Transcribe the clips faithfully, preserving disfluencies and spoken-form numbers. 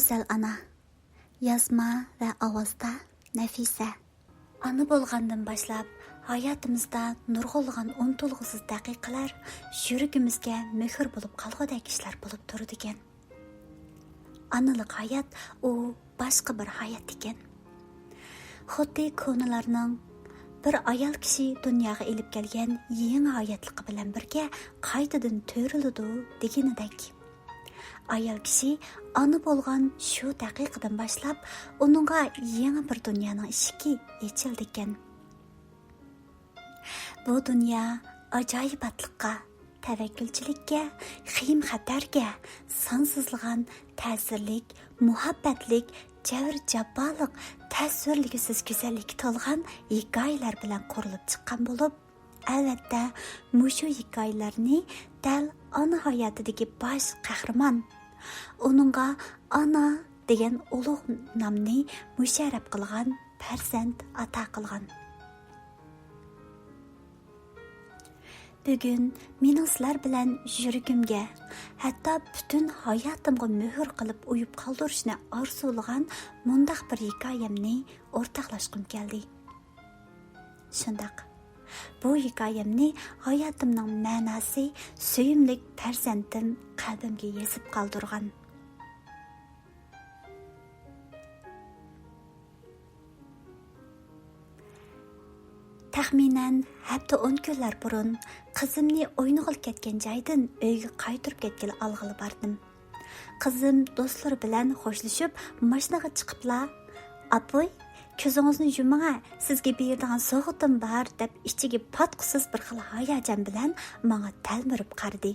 گۈزەل ئانا. يازما ۋە ئاۋازدا نەفىسە. ئانا بولغاندىن باشلاپ، ھاياتىمىزدا نۇرغۇنلىغان ئۇنتۇلغۇسىز دەقىقىلەر يۈرىكىمىزگە مۆھۈر بولۇپ قالغۇدەك ئىشلار بولۇپ تۇرىدىكەن. ئانىلىق ھايات، ئۇ باشقا بىر ھايات ئىكەن. خۇددى كونىلارنىڭ، «بىر ئايال كىشى دۇنياغا ئېلىپ كەلگەن يېڭى ھاياتلىقى بىلەن بىرگە قايتىدىن تۆرىلىدۇ» دېگىنىدەك. ئايال كىشى ئانا بولغان شۇ دەقىقىدىن باشلاپ، ئۇنىڭغا يېڭى بىر دۇنيانىڭ ئىشىكى ئېچىلىدىكەن. بۇ دۇنيا ئاجايىباتلىققا، تەۋەككۈلچىلىككە، خېيىم-خەتەرگە، سانسىزلىغان تەسىرلىك، مۇھەببەتلىك، جەۋر-جاپالىق، تەسۋىرلىگۈسىز گۈزەللىككە تولغان ھېكايىلەر بىلەن قۇرۇلۇپ چىققان بولۇپ، ئەلۋەتتە، مۇشۇ ھېكايىلەرنى دەل ئانا ھاياتىدىكى باش قەھرىمان، ئۇنىڭغا ئانا دېگەن ئۇلۇغ نامنى مۇشەررەپ قىلغان پەرزەنت ئاتا قىلغان. بۈگۈن مېنىڭ سىلەر بىلەن يۈرىكىمگە، ھەتتا پۈتۈن ھاياتىمغا مۆھۈر قىلىپ ئويۇپ قالدۇرۇشنى ئارزۇلىغان مۇنداق بىر ھېكايەمنى ئورتاقلاشقۇم كەلدى. شۇنداق، بۇ ھېكايەمنى ھاياتىمنىڭ مەناسى، سۆيۈملۈك پەرزەنتىم قەلبىمگە يېزىپ قالدۇرغان. تەخمىنەن ھەپتە ئون كۈنلەر بۇرۇن قىزىمنى ئوينىغىلى كەتكەن جايدىن ئۆيگە قايتۇرۇپ كەتكىلى ئالغىلى باردىم. قىزىم دوستلىرى بىلەن خوشلىشىپ، ماشىنىغا چىقىپلا، «ئاپۇي، كۆزىڭىزنى يۇمۇڭە، سىزگە بېرىدىغان سوۋغىتىم بار» دەپ، ئىچىگە پاتقۇسىز بىر خىل ھاياجان بىلەن ماڭا تەلمۈرۈپ قارىدى.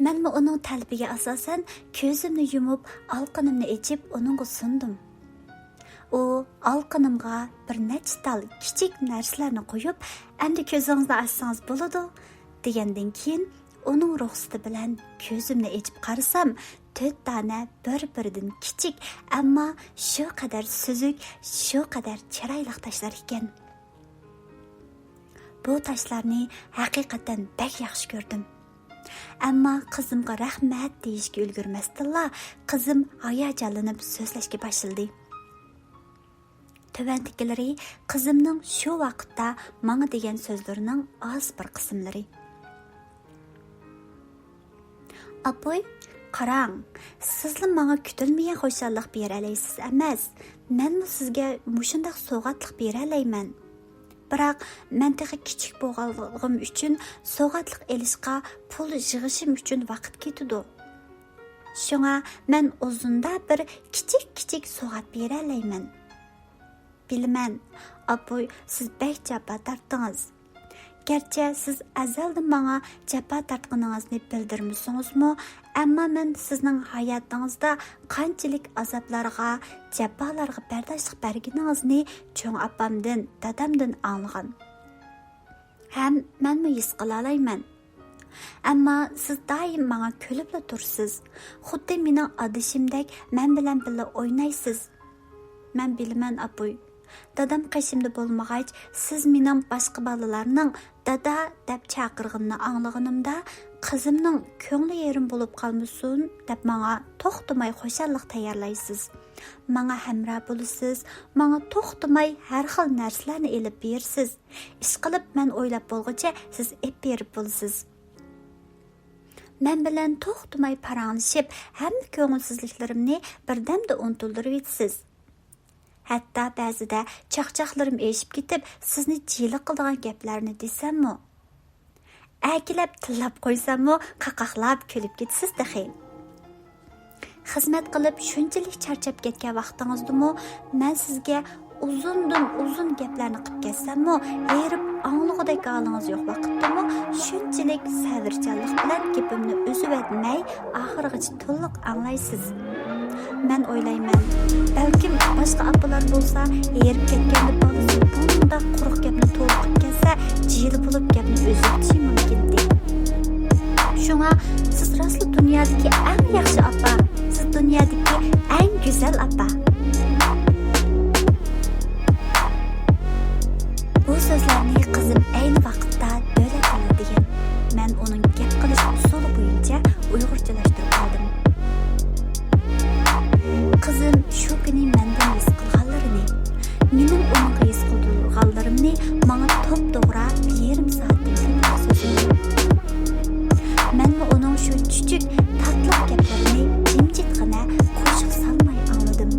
مەنمۇ ئۇنىڭ تەلىپىگە ئاساسەن كۆزۈمنى يۇمۇپ، ئالقىنىمنى ئېچىپ ئۇنىڭغا سۇندۇم. ئۇ ئالقىنىمغا بىر نەچچە تال كىچىك نەرسىلەرنى قويۇپ، «ئەمدى كۆزىڭىزنى ئاچسىڭىز بولىدۇ» دېگەندىن كېيىن، ئۇنىڭ رۇخسىتى بىلەن كۆزۈمنى ئېچىپ قارىسام، تۆت دانە بىر-بىرىدىن كىچىك، ئەمما شۇ قەدەر سۈزۈك، شۇ قەدەر چىرايلىق تاشلار ئىكەن. بۇ تاشلارنى ھەقىقەتەن بەك ياخشى كۆردۈم. ئەمما قىزىمغا رەھمەت دېيىشكە ئۈلگۈرمەستىنلا، قىزىم ھاياجانلىنىپ سۆزلەشكە باشلىدى. تۆۋەندىكىلىرى قىزىمنىڭ شۇ ۋاقىتتا ماڭا دېگەن سۆزلىرىنىڭ ئاز بىر قىسىملىرى. «ئاپۇي، قاراڭ، سىزلا ماڭا كۈتۈلمىگەن خۇشاللىق بېرەلەيسىز ئەمەس، مەنمۇ سىزگە مۇشۇنداق سوۋغاتلىق بېرەلەيمەن. بىراق، مەن تېخى كىچىك بولغانلىقىم ئۈچۈن سوۋغاتلىق ئېلىشقا پۇل يىغىشىم ئۈچۈن ۋاقىت كېتىدۇ. شۇڭا مەن ئۇزۇندا بىر كىچىك-كىچىك سوۋغات بېرەلەيمەن.» بىلىمەن، ئاپۇي، سىز بەك جاپا تارتتىڭىز. گەرچە سىز ئەزەلدىن ماڭا جاپا تارتقىنىڭىزنى بىلدۈرمىسىڭىزمۇ، ئەمما مەن سىزنىڭ ھاياتىڭىزدا قانچىلىك ئازابلارغا، جاپالارغا بەرداشلىق بەرگىنىڭىزنى چوڭ ئاپامدىن، دادامدىن ئاڭلىغان. ھەم مەنمۇ ھېس قىلالايمەن. ئەمما سىز دائىم ماڭا كۈلۈپلا تۇرىسىز. خۇددى مېنىڭ ئادىشىمدەك مەن بىلەن بىللە ئوينايسىز. مەن بىلىمەن، ئاپۇي. دادام قېشىمدا بولمىغاچ، سىز مېنىڭ باشقا بالىلارنىڭ دادا دەپ چاقىرغىنىنى ئاڭلىغىنىمدا، قىزىمنىڭ كۆڭلى يېرىم بولۇپ قالمىسۇن دەپ ماڭا توختىماي خۇشاللىق تەييارلايسىز. ماڭا ھەمراھ بولىسىز، ماڭا توختىماي ھەر خىل نەرسىلەرنى ئېلىپ بېرىسىز. ئىشقىلىپ، مەن ئويلاپ بولغۇچە سىز ئېلىپ بېرىپ بولىسىز. مەن بىلەن توختىماي پاراڭلىشىپ، ھەممە كۆڭۈلسىزلىكلىرىمنى بىردەمدە ئۇنتۇلدۇرۇۋېتىسىز. ھەتتا بەزىدە چاقچاقلىرىم ئېشىپ كېتىپ، سىزنى جىلە قىلىدىغان گەپلەرنى دېسەممۇ، ئەركىلەپ تىللاپ قويساممۇ، قاقاقلاپ كۈلۈپ كېتىسىز تېخى. خىزمەت قىلىپ شۇنچىلىك چارچاپ كەتكەن ۋاقتىڭىزدىمۇ مەن سىزگە ئۇزۇندىن ئۇزۇن گەپلەرنى قىلىپ كەتسەممۇ، ھېرىپ ئاڭلىغۇدەك ھالىڭىز يوق ۋاقىتتىمۇ شۇنچىلىك سەۋرچانلىق بىلەن گېپىمنى ئۈزۈۋەتمەي، ئاخىرغىچە تولۇق ئاڭلايسىز. مەن ئويلايمەن، بەلكىم باشقا ئاپىلار بولسا، ھېرىپ كەتكەندە بالىسى بۇنداق قۇرۇق گەپنى تولۇقۇپ كەتسە، جىلە بولۇپ گەپنى ئۈزۈۋېتىشى مۇمكىنىدى. شۇڭا سىز راستلا دۇنيادىكى ئەڭ ياخشى ئاپا، سىز دۇنيادىكى ئەڭ گۈزەل ئاپا. بۇ سۆزلەرنى قىزىم ئەينى ۋاقىتتا دۆلەت تىلىدا دېگەن. مەن ئۇنىڭ گەپ قىلىش ئۇسۇلى بويىچە ئۇيغۇرچىلاشتۇرۇپ ئالدىم. مېنىڭ ئۇنىڭغا ھېس قىلدۇرغانلىرىمنى ماڭا توپتوغرا يېرىم سائەتتىن كۆپرەك سۆزلىدى. مەنمۇ ئۇنىڭ شۇ چۈچۈك، تاتلىق گەپلىرىنى جىمجىتخانا قوشۇق سالماي ئاڭلىدىم.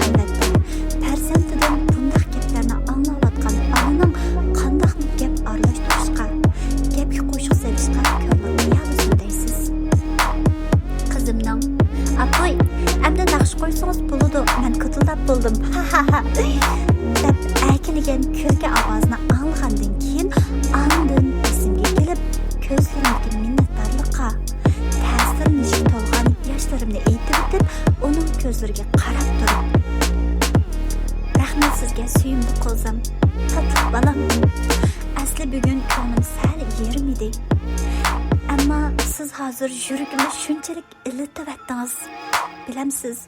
ئەلۋەتتە، پەرزەنتىدىن بۇنداق گەپلەرنى ئاڭلاۋاتقان ئانىنىڭ قانداقمۇ گەپ ئارىلاشتۇرۇشقا، گەپكە قوشۇق سېلىشقا كۆڭلى قىيالىسۇن دەيسىز؟ قىزىمنىڭ، «ئاپۇي، ئەمدى ناخشا قويسىڭىز بولىدۇ، مەن كوتۇلداپ بولدۇم، ھا ھا ھا» دەپ ئەركىلىگەن كۈلكە ئاۋازىنى ئاڭلىغاندىن كېيىن، ئاندىن ئېسىمگە كېلىپ، كۆزلىرىمدىكى مىننەتدارلىققا، تەسىرلىنىشكە تولغان ياشلىرىمنى ئېتىۋېتىپ، ئۇنىڭ كۆزلىرىگە قاراپ تۇرۇپ، «رەھمەت سىزگە، سۆيۈملۈك قوزام، تاتلىق بالام. ئەسلى بۈگۈن كۆڭلۈم سەل يېرىم ئىدى. ئەمما سىز ھازىر يۈرىكىمنى شۇنچىلىك ئىللىتىۋەتتىڭىز. بىلەمسىز؟»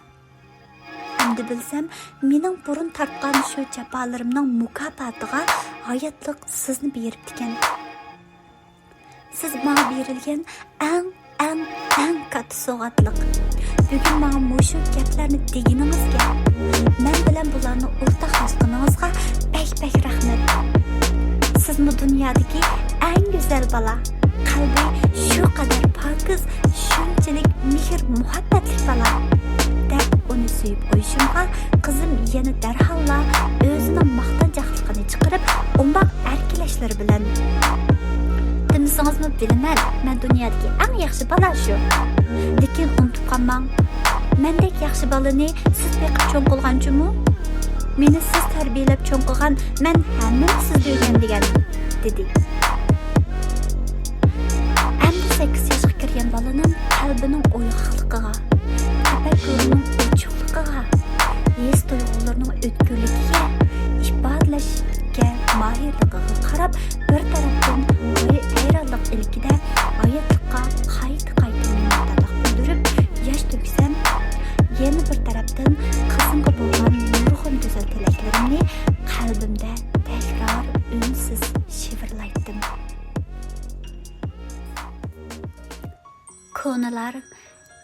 ئەمدى بىلسەم، مېنىڭ بۇرۇن تارتقان شۇ جاپالىرىمنىڭ مۇكاپاتىغا ھاياتلىق سىزنى بېرىپتىكەن. سىز ماڭا بېرىلگەن ئەڭ، ئەڭ، ئەڭ كاتتا سوۋغاتلىق. بۈگۈن ماڭا مۇشۇ گەپلەرنى دېگىنىڭىزگە، مەن بىلەن بۇلارنى ئورتاقلاشقىنىڭىزغا بەك، بەك رەھمەت. سىزمۇ دۇنيادىكى ئەڭ گۈزەل بالا. قەلبى شۇ قەدەر پاكىز، شۇنچىلىك مېھىر-مۇھەببەتلىك بالا، دەپ ئۇنى سۆيۈپ قويۇشۇمغا، قىزىم يەنە دەرھاللا ئۆزىنىڭ ماختانچاقلىقىنى چىقىرىپ، ئوماق ئەركىلەشلىرى بىلەن، «دېمىسىڭىزمۇ بىلىمەن، مەن دۇنيادىكى ئەڭ ياخشى بالا شۇ. لېكىن ئۇنتۇپ قالماڭ، مەندەك ياخشى بالىنى سىز بېقىپ چوڭ قىلغان جۇمۇ. مېنى سىز تەربىيەلەپ چوڭ قىلغان، مەن ھەممىنى سىزدە ئۆگەنگەن» دېدى. ئەمدى سەككىز ياشقا كىرگەن بالىنىڭ قەلبىنىڭ ئويغاقلىقىغا، تەپەككۇرىنىڭ ئوچۇقلۇقىغا، ھېس-تۇيغۇلىرىنىڭ ئۆتكۈرلۈكىگە، ئىپادىلەشكە ماھىرلىقىغا قاراپ، بىر تەرەپتىن ھەي-، ھەيرانلىق ئىلكىدە ھاياتلىققا قايتا-قايتا مىننەتدارلىق بىلدۈرۈپ ياش تۆكسەم، يەنە بىر تەرەپتىن قىزىمغا بولغان نۇرغۇن گۈزەل تىلەكلىرىمنى قەلبىمدە تەكرار ئۈنسىز شىۋىرلايتتىم. كونىلار،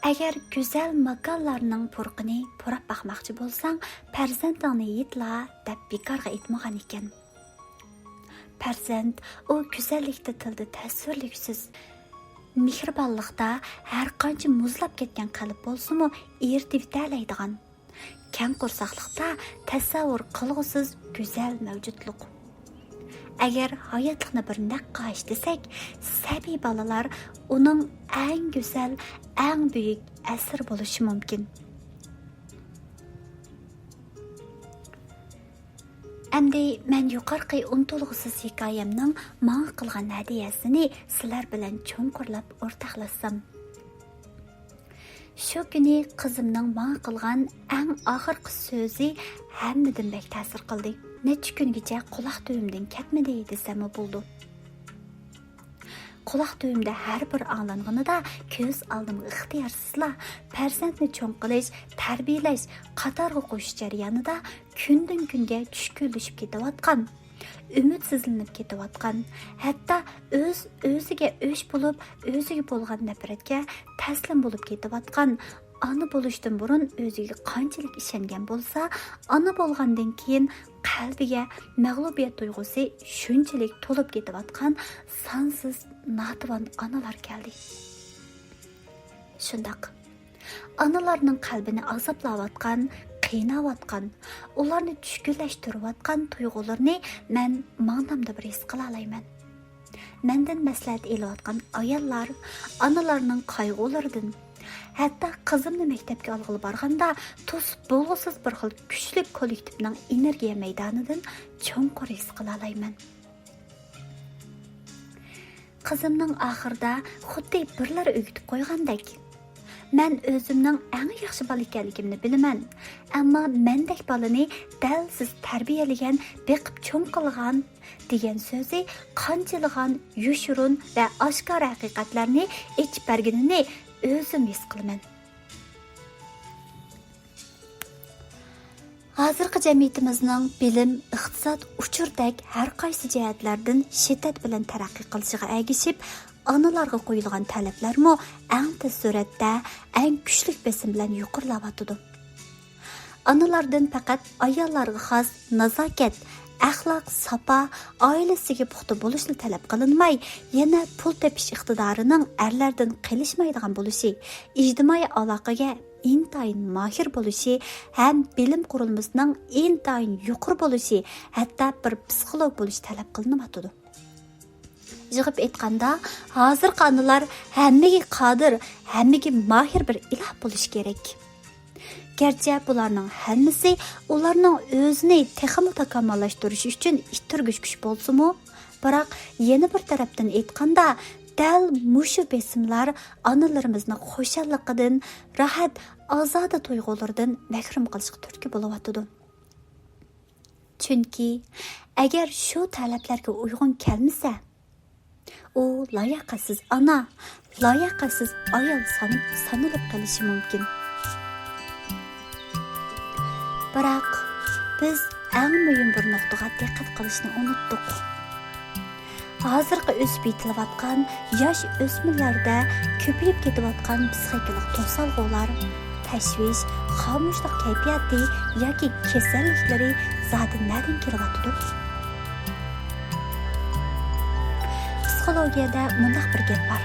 «ئەگەر گۈزەل ماكانلارنىڭ پۇرىقىنى پۇراپ باقماقچى بولساڭ، پەرزەنتىڭنى يىتلا» دەپ بىكارغا ئېيتمىغان ئىكەن. پەرزەنت ئۇ گۈزەللىكتە تىلدا تەسۋىرلىگۈسىز، مېھرىبانلىقتا ھەر قانچە مۇزلاپ كەتكەن قەلب بولسىمۇ ئېرىتىۋېتەلەيدىغان، كەڭ قورساقلىقتا تەسەۋۋۇر قىلغۇسىز گۈزەل مەۋجۇتلۇق. ئەگەر ھاياتلىقنى بىر نەق قاش دېسەك، سەبىي بالىلار ئۇنىڭ ئەڭ گۈزەل، ئەڭ بۈيۈك ئەسىرى بولۇشى مۇمكىن. ئەمدى مەن يۇقىرىقى ئۇنتۇلغۇسىز ھېكايەمنىڭ ماڭا قىلغان ھەدىيەسىنى سىلەر بىلەن چوڭقۇرلاپ ئورتاقلاشسام. شۇ كۈنى قىزىمنىڭ ماڭا قىلغان ئەڭ ئاخىرقى سۆزى ھەممىدىن بەك تەسىر قىلدى. نەچچە كۈنگىچە قۇلاق تۈۋىمدىن كەتمىدى دېسەممۇ بولىدۇ. قۇلاق تۈۋىمدە ھەر بىر ئاڭلانغىنىدا كۆز ئالدىمغا ئىختىيارسىزلا پەرزەنتنى چوڭ قىلىش، تەربىيەلەش، قاتارغا قوشۇش جەريانىدا كۈندىن-كۈنگە چۈشكۈنلىشىپ كېتىۋاتقان، ئۈمىدسىزلىنىپ كېتىۋاتقان، ھەتتا ئۆز-ئۆزىگە ئۆچ بولۇپ، ئۆزىگە بولغان نەپرەتكە تەسلىم بولۇپ كېتىۋاتقان، ئانا بولۇشتىن بۇرۇن ئۆزىگە قانچىلىك ئىشەنگەن بولسا، ئانا بولغاندىن كېيىن قەلبىگە مەغلۇبىيەت تۇيغۇسى شۇنچىلىك تولۇپ كېتىۋاتقان سانسىز ناتىۋان ئانىلار كەلدى. شۇنداق. ئانىلارنىڭ قەلبىنى ئازابلاۋاتقان، قىيناۋاتقان، ئۇلارنى چۈشكۈنلەشتۈرۈۋاتقان تۇيغۇلىرىنى مەن ماڭدامدا بىر ھېس قىلالايمەن. مەندىن مەسلىھەت ئېلىۋاتقان ئاياللار ئانىلارنىڭ قايغۇلىرىدىن، ھەتتا قىزىمنى مەكتەپكە ئالغىلى بارغاندا توسۇپ بولغۇسىز بىر خىل كۈچلۈك كوللېكتىپنىڭ ئېنېرگىيە مەيدانىدىن چوڭقۇر ھېس قىلالايمەن. قىزىمنىڭ ئاخىرىدا خۇددى بىرلەر ئۆگىتىپ قويغاندەك، مەن ئۆزۈمنىڭ ئەڭ ياخشى بالا ئىكەنلىكىمنى بىلىمەن، ئەمما مەندەك بالىنى دەل سىز تەربىيەلىگەن، بېقىپ چوڭ قىلغان دېگەن سۆزى قانچىلىغان يوشۇرۇن ۋە ئاشكارا ھەقىقەتلەرنى ئېچىپ بەرگىنىنى ئۆزۈم ھېس قىلىمەن. ھازىرقى جەمئىيىتىمىزنىڭ بىلىم، ئىقتىساد، ئۇچۇردەك ھەر قايسى جەھەتلەردىن شىددەت بىلەن تەرەققىي قىلىشىغا ئەگىشىپ، ئانىلارغا قويۇلغان تەلەپلەرمۇ ئەڭ تېز سۈرئەتتە، ئەڭ كۈچلۈك بېسىم بىلەن يۇقىرىلاۋاتىدۇ. ئانىلاردىن پەقەت ئاياللارغا خاس نازاكەت، ئەخلاق، ساپا، ئائىلىسىگە پۇختا بولۇشلا تەلەپ قىلىنماي، يەنە پۇل تېپىش ئىقتىدارىنىڭ ئەرلەردىن قېلىشمايدىغان بولۇشى، ئىجتىمائىي ئالاقىگە ئىنتايىن ماھىر بولۇشى ھەم بىلىم قۇرۇلمىسىنىڭ ئىنتايىن يۇقىرى بولۇشى، ھەتتا بىر پسىخولوگ بولۇشى تەلەپ قىلىنىۋاتىدۇ. يىغىپ ئېيتقاندا، ھازىرقى ئانىلار ھەممىگە قادىر، ھەممىگە ماھىر بىر ئىلاھ بولۇشى كېرەك. گەرچە بۇلارنىڭ ھەممىسى ئۇلارنىڭ ئۆزىنى تېخىمۇ تاكامۇللاشتۇرۇشى ئۈچۈن ئىتتىرگۈچ كۈچ بولسىمۇ، بىراق يەنە بىر تەرەپتىن ئېيتقاندا، دەل مۇشۇ بېسىملار ئانىلىرىمىزنى خۇشاللىقىدىن، راھەت، ئازادە تۇيغۇلىرىدىن مەھرۇم قىلىشقا تۈرتكە بولۇۋاتىدۇ. چۈنكى ئەگەر شۇ تەلەپلەرگە ئۇيغۇن كەلمىسە، ئۇ لاياقەتسىز ئانا، لاياقەتسىز ئايال سانىپ، سانىلىپ قېلىشى مۇمكىن. بىراق، بىز ئەڭ مۇھىم بىر نۇقتىغا دىققەت قىلىشنى ئۇنتتۇق. ھازىرقى ئۆسۈپ يېتىلىۋاتقان ياش ئۆسمۈرلەردە كۆپىيىپ كېتىۋاتقان پسىخىكىلىق توسالغۇلار، تەشۋىش، خامۇشلۇق كەيپىياتى ياكى كېسەللىكلىرى زادى نەدىن كېلىۋاتىدۇ؟ پسىخولوگىيەدە مۇنداق بىر گەپ بار،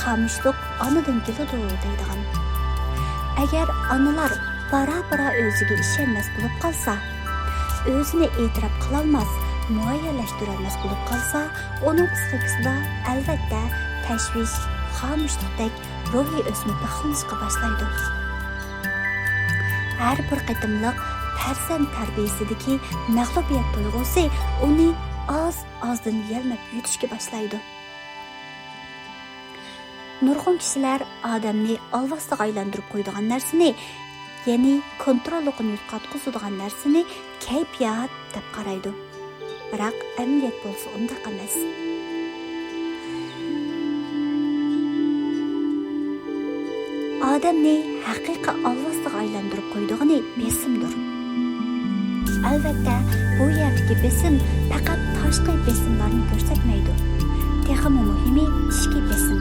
«خامۇشلۇق ئانىدىن كېلىدۇ» دەيدىغان. ئەگەر ئانىلار بارا-بارا ئۆزىگە ئىشەنمەس بولۇپ قالسا، ئۆزىنى ئېتىراپ قىلالماس، مۇئەييەنلەشتۈرەلمەس بولۇپ قالسا، ئۇنىڭ پسىخىكىسىدا، ئەلۋەتتە، تەشۋىش، خامۇشلۇقتەك روھىي ئۆسمە باشلىنىشقا باشلايدۇ. ھەر بىر قېتىملىق پەرزەنت تەربىيەسىدىكى مەغلۇبىيەت تۇيغۇسى ئۇنى ئاز-ئازدىن يەلمەپ يۈدۈشكە باشلايدۇ. نۇرغۇن كىشىلەر ئادەمنى ئالۋاستىغا ئايلاندۇرۇپ قويىدىغان نەرسىنى، يەنى كونتروللۇقىنى يوقاتقۇزىدىغان نەرسىنى كەيپىيات دەپ قارايدۇ. بىراق ئەمەلىيەت بولسا ئۇنداق ئەمەس. ئادەمنى ھەقىقىي ئالۋاستىغا ئايلاندۇرۇپ قويىدىغىنى بېسىمدۇر. ئەلۋەتتە، بۇ يەردىكى بېسىم پەقەت تاشقى بېسىملارنى كۆرسەتمەيدۇ. تېخىمۇ مۇھىمى ئىچكى بېسىم.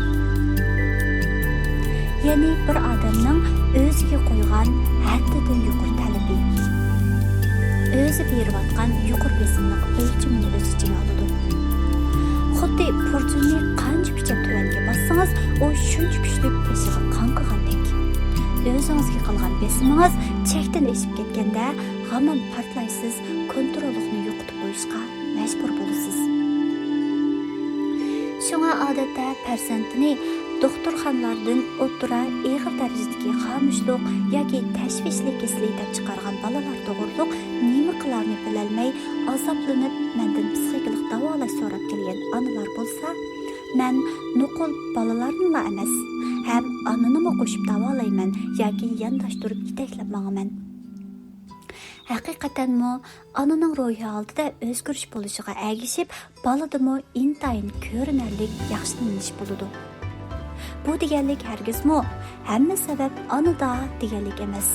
يەنى بىر ئادەمنىڭ ئۆزىگە قويغان ھەددىدىن يۇقىرى تەلىپى. ئۆزى بېرىۋاتقان يۇقىرى بېسىملىق ئۆلچىمىنى ئۆز ئىچىگە ئالىدۇ. خۇددى پۇرچىنى قانچە كۈچەپ تۆۋەنگە باسسىڭىز، ئۇ شۇنچە كۈچلۈك بېشىغا قاڭقىغاندەك. ئۆزىڭىزگە قىلغان بېسىمىڭىز چەكتىن ئېشىپ كەتكەندە، ھامان پارتلايسىز، كونتروللۇقنى يوقىتىپ قويۇشقا مەجبۇر بولىسىز. شۇڭا ئادەتتە پەرزەنتىنى دوختۇرخانىلاردىن ئوتتۇرا ئېغىر دەرىجىدىكى خامۇشلۇق ياكى تەشۋىشلىك كېسىلى دەپ چىقارغان بالىلار توغرۇلۇق نېمە قىلارنى بىلەلمەي ئازابلىنىپ، مەندىن پسىخىكىلىق داۋالاش سوراپ كەلگەن ئانىلار بولسا، مەن نوقۇل بالىلارنىلا ئەمەس، ھەم ئانىنىمۇ قوشۇپ داۋالايمەن ياكى يانداشتۇرۇپ يېتەكلەپ ماڭىمەن. ھەقىقەتەنمۇ، ئانىنىڭ روھىي ھالىتىدە ئۆزگىرىش بولۇشىغا ئەگىشىپ، بالىدىمۇ ئىنتايىن كۆرۈنەرلىك ياخشىلىنىش بولىدۇ. بۇ دېگەنلىك ھەرگىزمۇ «ھەممە سەۋەب ئانىدا» دېگەنلىك ئەمەس.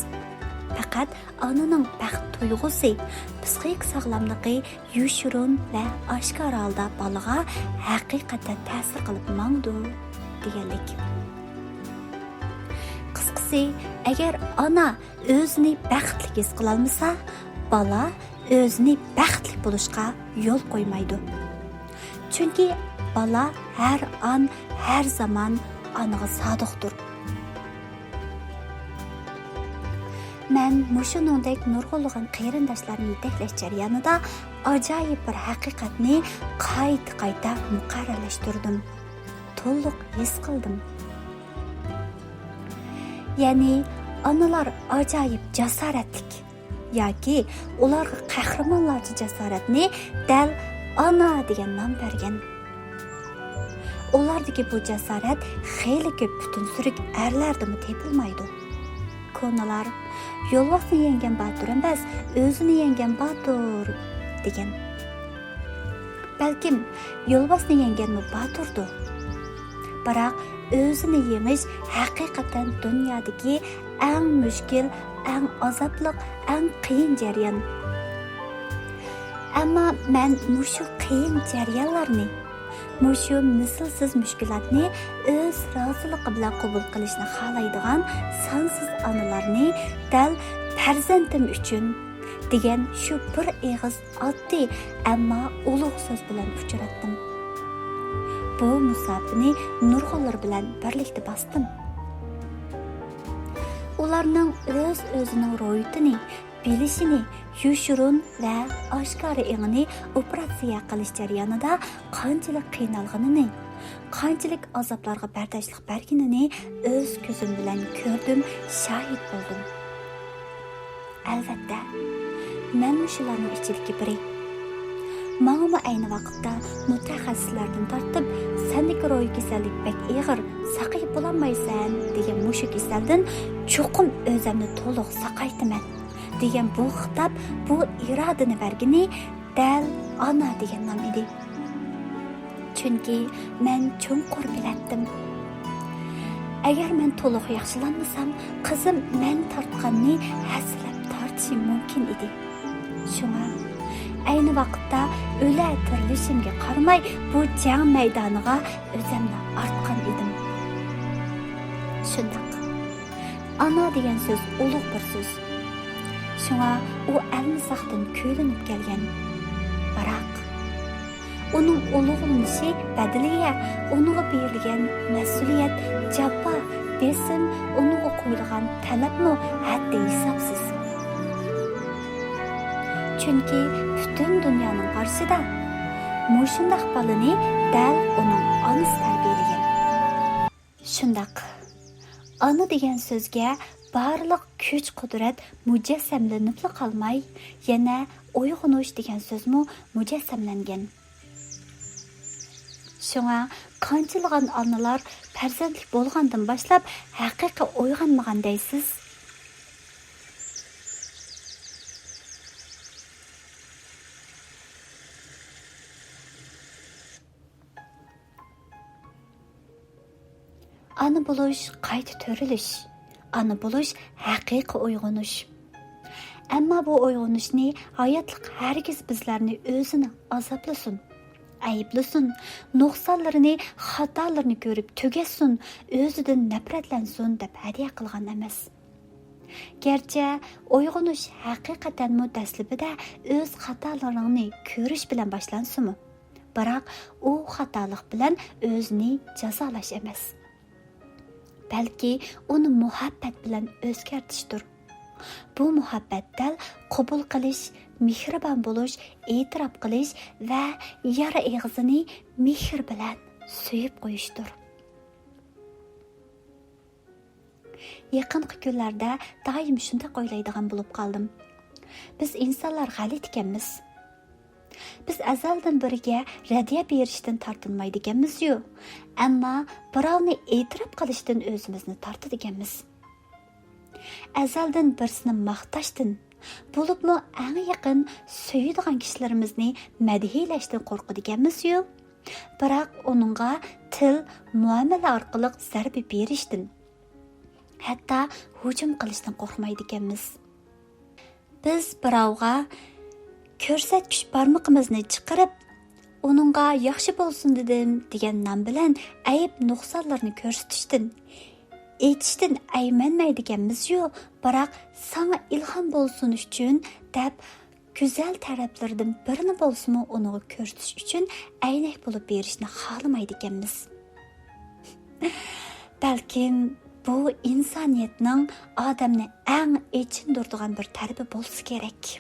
پەقەت ئانىنىڭ بەخت تۇيغۇسى، پسىخىك ساغلاملىقى يوشۇرۇن ۋە ئاشكارا ھالدا بالىغا ھەقىقەتەن تەسىر قىلىپ ماڭىدۇ دېگەنلىك. قىسقىسى، ئەگەر ئانا ئۆزىنى بەختلىك ھېس قىلالمىسا، بالا ئۆزىنى بەختلىك بولۇشقا يول قويمايدۇ. چۈنكى بالا ھەر ئان، ھەر زامان ئانىغا سادىقتۇر. مەن مۇشۇنىڭدەك نۇرغۇنلىغان قېرىنداشلارنى يېتەكلەش جەريانىدا ئاجايىپ بىر ھەقىقەتنى قايتا-قايتا مۇقەررەرلەشتۈردۈم، تولۇق ھېس قىلدىم. يەنى ئانىلار ئاجايىپ جاسارەتلىك ياكى ئۇلارغا قەھرىمانلارچە جاسارەتنى دەل ئانا دېگەن نام بەرگەن. ئۇلاردىكى بۇ جاسارەت خېلى كۆپ پۈتۈن سۈرۈك ئەرلەردىمۇ تېپىلمايدۇ. كونىلار، «يولۋاسنى يەڭگەن باتۇر ئەمەس، ئۆزىنى يەڭگەن باتۇر» دېگەن. بەلكىم يولۋاسنى يەڭگەنمۇ باتۇردۇ. بىراق ئۆزىنى يېڭىش ھەقىقەتەن دۇنيادىكى ئەڭ مۈشكۈل، ئەڭ ئازابلىق، ئەڭ قىيىن جەريان. ئەمما مەن مۇشۇ قىيىن جەريانلارنى، مۇشۇ مىسلىسىز مۈشكۈلاتنى ئۆز رازىلىقى بىلەن قوبۇل قىلىشنى خالايدىغان سانسىز ئانىلارنى دەل «پەرزەنتىم ئۈچۈن» دېگەن شۇ بىر ئېغىز ئاددىي، ئەمما ئۇلۇغ سۆز بىلەن ئۇچراتتىم. بۇ مۇساپىنى نۇرغۇنلار بىلەن بىرلىكتە باستىم. ئۇلارنىڭ ئۆز-ئۆزىنىڭ روھىيىتىنى بىلىشىنى، يوشۇرۇن ۋە ئاشكارا ئېڭىنى ئوپېراتسىيە قىلىش جەريانىدا قانچىلىك قىينالغىنىنى، قانچىلىك ئازابلارغا بەرداشلىق بەرگىنىنى ئۆز كۆزۈم بىلەن كۆردۈم، شاھىت بولدۇم. ئەلۋەتتە، مەنمۇ شۇلارنىڭ ئىچىدىكى بىرى. ماڭىمۇ ئەينى ۋاقىتتا مۇتەخەسسىسلەردىن تارتىپ، «سەندىكى روھىي كېسەللىك بەك ئېغىر، ساقىيىپ بولالمايسەن» دېگەن مۇشۇ كېسەلدىن چوقۇم ئۆزەمنى تولۇق ساقايتىمەن دېگەن بۇ خىتاب، بۇ ئىرادىنى بەرگىنى دەل ئانا دېگەن نام ئىدى. چۈنكى مەن چوڭقۇر بىلەتتىم. ئەگەر مەن تولۇق ياخشىلانمىسام، قىزىم مەن تارتقاننى ھەسسىلەپ تارتىشى مۇمكىن ئىدى. شۇڭا ئەينى ۋاقىتتا ئۆلە تىرىلىشىمگە قارىماي، بۇ جەڭ مەيدانىغا ئۆزەمنى ئاتقان ئىدىم. شۇنداق. ئانا دېگەن سۆز ئۇلۇغ بىر سۆز. شۇڭا ئۇ ئەلمىساقتىن كۈيلىنىپ كەلگەن. بىراق، ئۇنىڭ ئۇلۇغلىنىشى بەدىلىگە ئۇنىڭغا بېرىلگەن مەسئۇلىيەت، جاپا، بېسىم، ئۇنىڭغا قويۇلغان تەلەپمۇ ھەددى ھېسابسىز. چۈنكى پۈتۈن دۇنيانىڭ قارىشىدا مۇشۇنداق بالىنى دەل ئۇنىڭ ئانىسى تەربىيەلىگەن. شۇنداق، ئانا دېگەن سۆزگە بارلىق كۈچ-قۇدرەت مۇجەسسەملىنىپلا قالماي، يەنە ئويغىنىش دېگەن سۆزمۇ مۇجەسسەملەنگەن. شۇڭا قانچىلىغان ئانىلار پەرزەنتلىك بولغاندىن باشلاپ ھەقىقىي ئويغانمىغان دەيسىز؟ ئانا بولۇش قايتا تۆرىلىش، ئانا بولۇش ھەقىقىي ئويغىنىش. ئەمما بۇ ئويغىنىشنى ھاياتلىق ھەرگىز بىزلەرنى ئۆزىنى ئازابلىسۇن، ئەيىبلىسۇن، نۇقسانلىرىنى، خاتالىرىنى كۆرۈپ تۈگەتسۇن، ئۆزىدىن نەپرەتلەنسۇن دەپ ھەدىيە قىلغان ئەمەس. گەرچە ئويغىنىش ھەقىقەتەنمۇ دەسلىپىدە ئۆز خاتالىرىڭنى كۆرۈش بىلەن باشلانسىمۇ، بىراق ئۇ خاتالىق بىلەن ئۆزىنى جازالاش ئەمەس، بەلكى ئۇنى مۇھەببەت بىلەن ئۆزگەرتىشتۇر. بۇ مۇھەببەت دەل قوبۇل قىلىش، مېھرىبان بولۇش، ئېتىراپ قىلىش ۋە يارا ئېغىزىنى مېھىر بىلەن سۆيۈپ قويۇشتۇر. يېقىنقى كۈنلەردە دائىم شۇنداق ئويلايدىغان بولۇپ قالدىم. بىز ئىنسانلار غەلىتىكەنمىز. بىز ئەزەلدىن بىرىگە رەددىيە بېرىشتىن تارتىنمايدىكەنمىزيۇ، ئەمما بىراۋنى ئېتىراپ قىلىشتىن ئۆزىمىزنى تارتىدىكەنمىز. ئەزەلدىن بىرسىنى ماختاشتىن، بولۇپمۇ ئەڭ يېقىن سۆيىدىغان كىشىلىرىمىزنى مەدھىيلەشتىن قورقىدىكەنمىزيۇ، بىراق ئۇنىڭغا تىل، مۇئامىلە ئارقىلىق زەربە بېرىشتىن، ھەتتا ھۇجۇم قىلىشتىن قورقمايدىكەنمىز. بىز بىراۋغا كۆرسەتكۈچ بارمىقىمىزنى چىقىرىپ، ئۇنىڭغا «ياخشى بولسۇن دېدىم» دېگەن نام بىلەن ئەيىب نۇقسانلىرىنى كۆرسىتىشتىن، ئېچىشتىن ئەيمەنمەيدىكەنمىزيۇ، بىراق «ساڭا ئىلھام بولسۇن ئۈچۈن» دەپ، گۈزەل تەرەپلىرىدىن بىرىنى بولسىمۇ ئۇنىڭغا كۆرسىتىش ئۈچۈن ئەينەك بولۇپ بېرىشنى خالىمايدىكەنمىز. بەلكىم بۇ ئىنسانىيەتنىڭ ئادەمنى ئەڭ ئېچىندۇرىدىغان بىر تەرىپى بولسا كېرەك.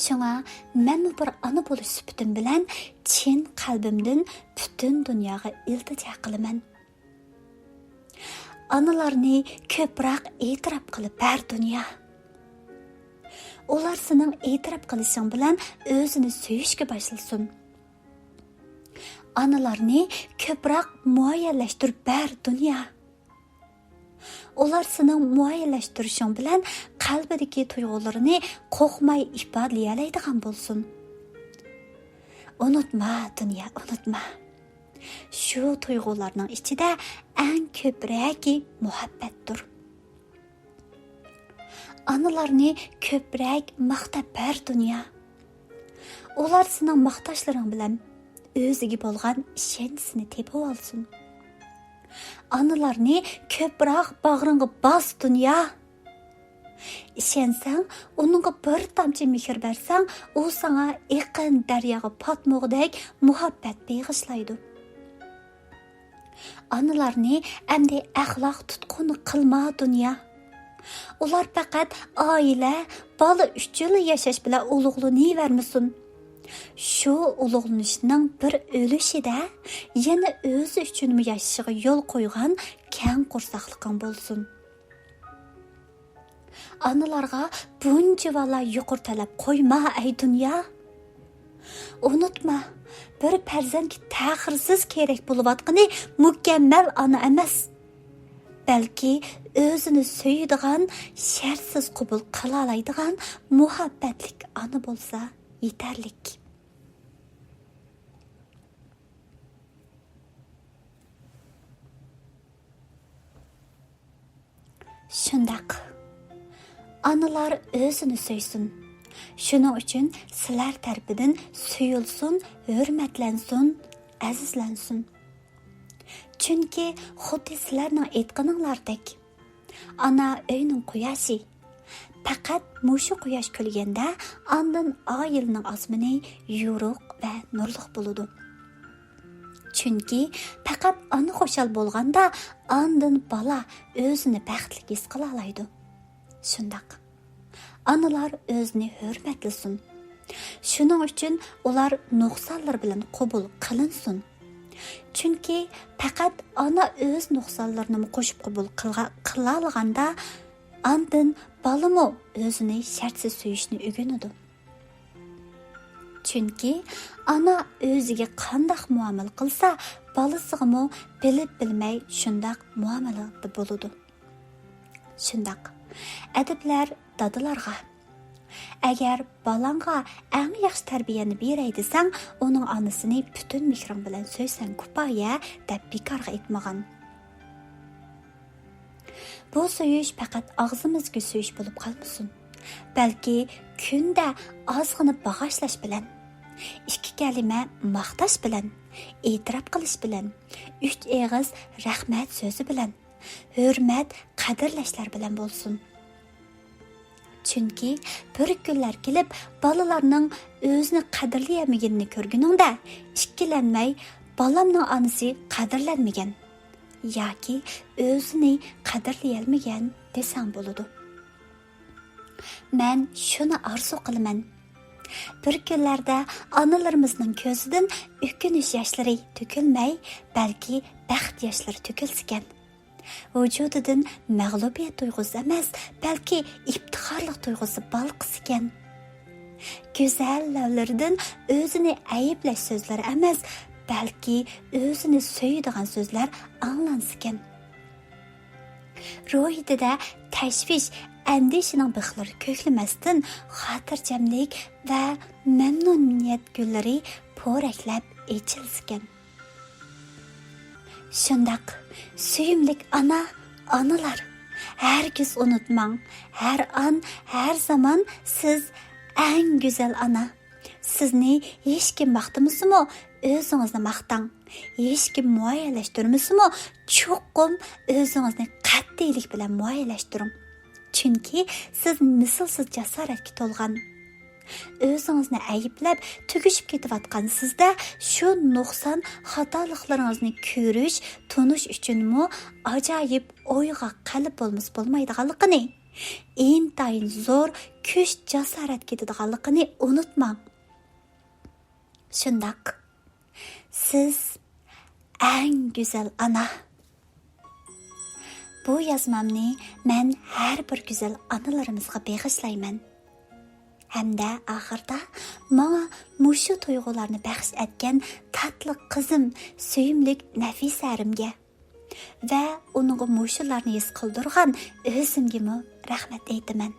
شۇڭا مەنمۇ بىر ئانا بولۇش سۈپىتىم بىلەن چىن قەلبىمدىن پۈتۈن دۇنياغا ئىلتىجا قىلىمەن. ئانىلارنى كۆپرەك ئېتىراپ قىلىپ بەر، دۇنيا. ئۇلار سېنىڭ ئېتىراپ قىلىشىڭ بىلەن ئۆزىنى سۆيۈشكە باشلىسۇن. ئانىلارنى كۆپرەك مۇئەييەنلەشتۈرۈپ بەر، دۇنيا. ئۇلار سېنىڭ مۇئەييەنلەشتۈرۈشۈڭ بىلەن قەلبىدىكى تۇيغۇلىرىنى قورقماي ئىپادىلىيەلەيدىغان بولسۇن. ئۇنتۇما، دۇنيا، ئۇنتۇما. شۇ تۇيغۇلارنىڭ ئىچىدە ئەڭ كۆپرەكى مۇھەببەتتۇر. ئانىلارنى كۆپرەك ماختاپ بەر، دۇنيا. ئۇلار سېنىڭ ماختاشلىرىڭ بىلەن ئۆزىگە بولغان ئىشەنچىسىنى تېپىۋالسۇن. ئانىلارنى كۆپرەك باغرىڭغا باس، دۇنيا. ئىشەنسەڭ، ئۇنىڭغا بىر تامچە مېھىر بەرسەڭ، ئۇ ساڭا ئېقىن دەرياغا پاتمىغۇدەك مۇھەببەت بېغىشلايدۇ. ئانىلارنى ئەمدى ئەخلاق تۇتقۇنى قىلما، دۇنيا. ئۇلار پەقەت ئائىلە، بالا ئۈچۈنلا ياشاش بىلەن ئۇلۇغلىنىۋەرمىسۇن. شۇ ئۇلۇغلىنىشنىڭ بىر ئۈلۈشىدە يەنە ئۆزى ئۈچۈنمۇ ياشىشىغا يول قويغان كەڭ قورساقلىقىڭ بولسۇن. ئانىلارغا بۇنچىۋالا يۇقىرى تەلەپ قويما، ئەي دۇنيا. ئۇنتۇما، بىر پەرزەنتكە تەخىرسىز كېرەك بولۇۋاتقىنى مۇكەممەل ئانا ئەمەس، بەلكى ئۆزىنى سۆيىدىغان، شەرتسىز قوبۇل قىلالايدىغان مۇھەببەتلىك ئانا بولسا يېتەرلىك. شۇنداق. ئانىلار ئۆزىنى سۆيسۇن. شۇنىڭ ئۈچۈن سىلەر تەرىپىدىن سۆيۈلسۇن، ھۆرمەتلەنسۇن، ئەزىزلەنسۇن. چۈنكى خۇددى سىلەرنىڭ ئېيتقىنىڭلاردەك، ئانا ئۆينىڭ قۇياشى. پەقەت مۇشۇ قۇياش كۈلگەندە، ئاندىن ئائىلىنىڭ ئاسمىنى يورۇق ۋە نۇرلۇق بولىدۇ. چۈنكى پەقەت ئانا خۇشال بولغاندا، ئاندىن بالا ئۆزىنى بەختلىك ھېس قىلالايدۇ. شۇنداق. ئانىلار ئۆزىنى ھۆرمەتلىسۇن. شۇنىڭ ئۈچۈن ئۇلار نۇقسانلىرى بىلەن قوبۇل قىلىنسۇن. چۈنكى پەقەت ئانا ئۆز نۇقسانلىرىنىمۇ قوشۇپ قوبۇل قىلغا-، قىلالىغاندا، ئاندىن بالىمۇ ئۆزىنى شەرتسىز سۆيۈشنى ئۆگىنىدۇ. چۈنكى ئانا ئۆزىگە قانداق مۇئامىلە قىلسا، بالىسىغىمۇ بىلىپ بىلمەي شۇنداق مۇئامىلىدە بولىدۇ. شۇنداق. ئەدىبلەر دادىلارغا، «ئەگەر بالاڭغا ئەڭ ياخشى تەربىيەنى بېرەي دېسەڭ، ئۇنىڭ ئانىسىنى پۈتۈن مېھرىڭ بىلەن سۆيسەڭ كۇپايە» دەپ بىكارغا ئېيتمىغان. بۇ سۆيۈش پەقەت ئاغزىمىزدىكى سۆيۈش بولۇپ قالمىسۇن، بەلكى كۈندە ئازغىنە باغاشلاش بىلەن، ئىككى كەلىمە ماختاش بىلەن، ئېتىراپ قىلىش بىلەن، ئۈچ ئېغىز رەھمەت سۆزى بىلەن، ھۆرمەت، قەدىرلەشلەر بىلەن بولسۇن. چۈنكى بىر كۈنلەر كېلىپ، بالىلارنىڭ ئۆزىنى قەدىرلىيەلمىگىنىنى كۆرگىنىڭدە، ئىككىلەنمەي، «بالامنىڭ ئانىسى قەدىرلەنمىگەن» ياكى «ئۆزىنى قەدىرلىيەلمىگەن» دېسەڭ بولىدۇ. مەن شۇنى ئارزۇ قىلىمەن. بىر كۈنلەردە ئانىلىرىمىزنىڭ كۆزىدىن ئۆكۈنۈش ياشلىرى تۆكۈلمەي، بەلكى بەخت ياشلىرى تۆكۈلسىكەن. ۋۇجۇدىدىن مەغلۇبىيەت تۇيغۇسى ئەمەس، بەلكى ئىپتىخارلىق تۇيغۇسى بالقىسىكەن. گۈزەل لەۋلىرىدىن ئۆزىنى ئەيىبلەش سۆزلىرى ئەمەس، بەلكى ئۆزىنى سۆيىدىغان سۆزلەر ئاڭلانسىكەن. روھىيىتىدە تەشۋىش، ئەندىشىنىڭ بىخلىرى كۆكلىمەستىن، خاتىرجەملىك ۋە مەمنۇنىيەت گۈللىرى پورەكلەپ ئېچىلسىكەن. شۇنداق، سۆيۈملۈك ئانا، ئانىلار، ھەرگىز ئۇنتۇماڭ، ھەر ئان، ھەر زامان سىز ئەڭ گۈزەل ئانا. سىزنى ھېچكىم ماختىمىسىمۇ، ئۆزىڭىزنى ماختاڭ. ھېچكىم مۇئەييەنلەشتۈرمىسىمۇ، چوقۇم ئۆزىڭىزنى قەتئىيلىك بىلەن مۇئەييەنلەشتۈرۈڭ. چۈنكى سىز مىسلىسىز جاسارەتكە تولغان. ئۆزىڭىزنى ئەيىبلەپ، تۈگىشىپ كېتىۋاتقان سىزدە شۇ نۇقسان، خاتالىقلىرىڭىزنى كۆرۈش، تونۇش ئۈچۈنمۇ ئاجايىپ ئويغاق قەلب بولمىسا بولمايدىغانلىقىنى، ئىنتايىن زور كۈچ، جاسارەت كېتىدىغانلىقىنى ئۇنتۇماڭ. شۇنداق. سىز ئەڭ گۈزەل ئانا. بۇ يازمامنى مەن ھەر بىر گۈزەل ئانىلىرىمىزغا بېغىشلايمەن. ھەمدە ئاخىردا ماڭا مۇشۇ تۇيغۇلارنى بەخش ئەتكەن تاتلىق قىزىم، سۆيۈملۈك نەفىسە ھەرىمگە ۋە ئۇنىڭغا مۇشۇلارنى ھېس قىلدۇرغان ئۆزۈمگىمۇ رەھمەت ئېيتىمەن.